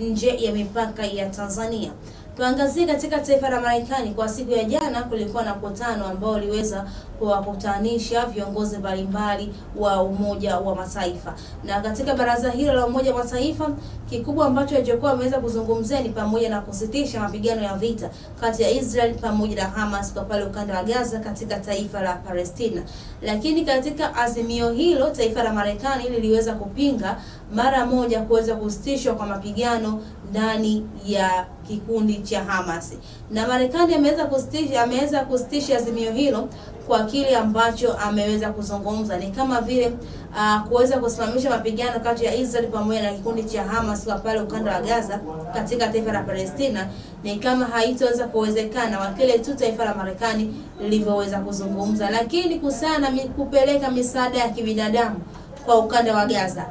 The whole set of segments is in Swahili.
Nje ya mipaka ya Tanzania. Tuangazie katika taifa la Marekani. Kwa siku ya jana kulikuwa na mkutano ambao uliweza kuwakutanisha viongozi mbalimbali wa Umoja wa Mataifa, na katika baraza hilo la Umoja wa Mataifa, kikubwa ambacho walichokuwa wameweza kuzungumzia ni pamoja na kusitisha mapigano ya vita kati ya Israel pamoja na Hamas kwa pale ukanda wa Gaza katika taifa la Palestina. Lakini katika azimio hilo taifa la Marekani liliweza kupinga mara moja kuweza kusitishwa kwa mapigano ndani ya kikundi cha Hamas. Na Marekani ameweza kusitisha azimio hilo kwa kile ambacho ameweza kuzungumza ni kama vile kuweza kusimamisha mapigano kati ya Israel pamoja na kikundi cha Hamas kwa pale ukanda wa Gaza katika taifa la Palestina ni kama haitoweza kuwezekana kwa kile tu taifa la Marekani lilivyoweza kuzungumza. Lakini kuhusiana na kupeleka misaada ya kibinadamu kwa ukanda wa Gaza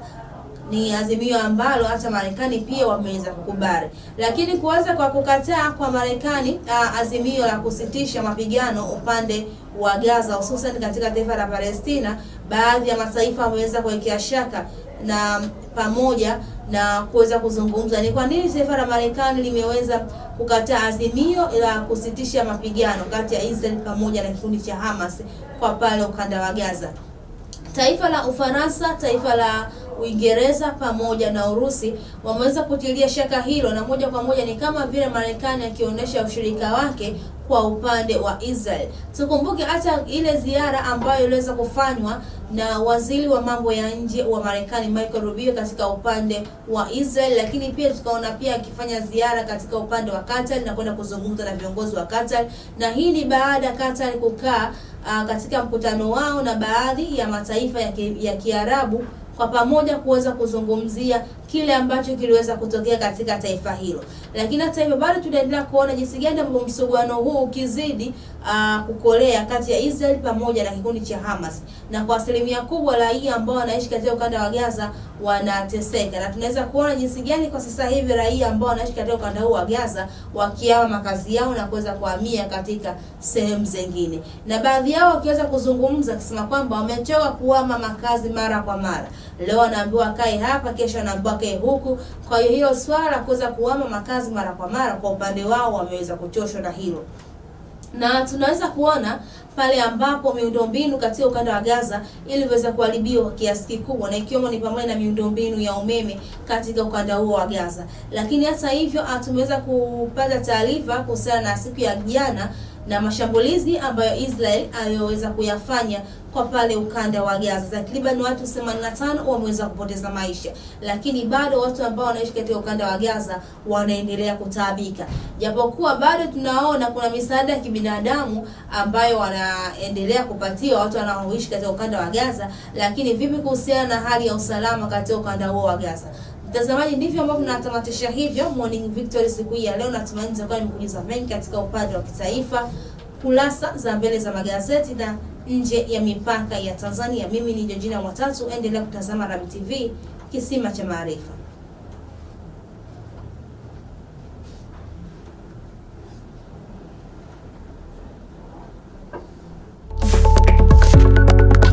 ni azimio ambalo hata Marekani pia wameweza kukubali, lakini kuanza kwa kukataa kwa Marekani azimio la kusitisha mapigano upande wa Gaza, hususan katika taifa la Palestina, baadhi ya mataifa wameweza kuwekea shaka na pamoja na kuweza kuzungumza ni kwa nini taifa la Marekani limeweza kukataa azimio la kusitisha mapigano kati ya Israel pamoja na kikundi cha Hamas kwa pale ukanda wa Gaza. Taifa la Ufaransa, taifa la Uingereza pamoja na Urusi wameweza kutilia shaka hilo, na moja kwa moja ni kama vile Marekani akionyesha ushirika wake kwa upande wa Israel. Tukumbuke hata ile ziara ambayo iliweza kufanywa na waziri wa mambo ya nje wa Marekani Michael Rubio katika upande wa Israel, lakini pia tukaona pia akifanya ziara katika upande wa Qatar na kwenda kuzungumza na viongozi wa Qatar, na hii ni baada ya Qatar kukaa katika mkutano wao na baadhi ya mataifa ya Kiarabu kwa pamoja kuweza kuzungumzia kile ambacho kiliweza kutokea katika taifa hilo. Lakini hata hivyo bado tunaendelea kuona jinsi gani ambavyo msuguano huu ukizidi kukolea kati ya Israel pamoja na kikundi cha Hamas, na kwa asilimia kubwa raia ambao wanaishi katika ukanda wa Gaza wanateseka, na tunaweza kuona jinsi gani kwa sasa hivi raia ambao wanaishi katika ukanda huu wa Gaza wakihama makazi yao na kuweza kuhamia katika sehemu zingine, na baadhi yao wakiweza kuzungumza kusema kwamba wamechoka kuhama makazi mara kwa mara. Leo anaambiwa kae hapa, kesho anaambiwa kae huku. Kwa hiyo hilo swala la kuweza kuhama makazi mara kwa mara, kwa upande wao wameweza kuchoshwa na hilo na tunaweza kuona pale ambapo miundombinu katika ukanda wa Gaza iliweza kuharibiwa kwa kiasi kikubwa, na ikiwemo ni pamoja na miundombinu ya umeme katika ukanda huo wa Gaza. Lakini hata hivyo tumeweza kupata taarifa kuhusiana na siku ya jana na mashambulizi ambayo Israel aliyoweza kuyafanya kwa pale ukanda wa Gaza. Takriban watu 85 wameweza kupoteza maisha, lakini bado watu ambao wanaishi katika ukanda wa Gaza wanaendelea kutaabika, japokuwa bado tunaona kuna misaada ya kibinadamu ambayo wanaendelea kupatiwa watu wanaoishi katika ukanda wa Gaza, lakini vipi kuhusiana na hali ya usalama katika ukanda huo wa Gaza? Mtazamaji, ndivyo ambavyo tunatamatisha hivyo Morning Victory siku hii ya leo. Natumaini nitakuwa nimekujuza mengi katika upande wa kitaifa, kurasa za mbele za magazeti na nje ya mipaka ya Tanzania. Mimi ni Georgina Mwatatu, endelea kutazama Rabi TV, kisima cha maarifa.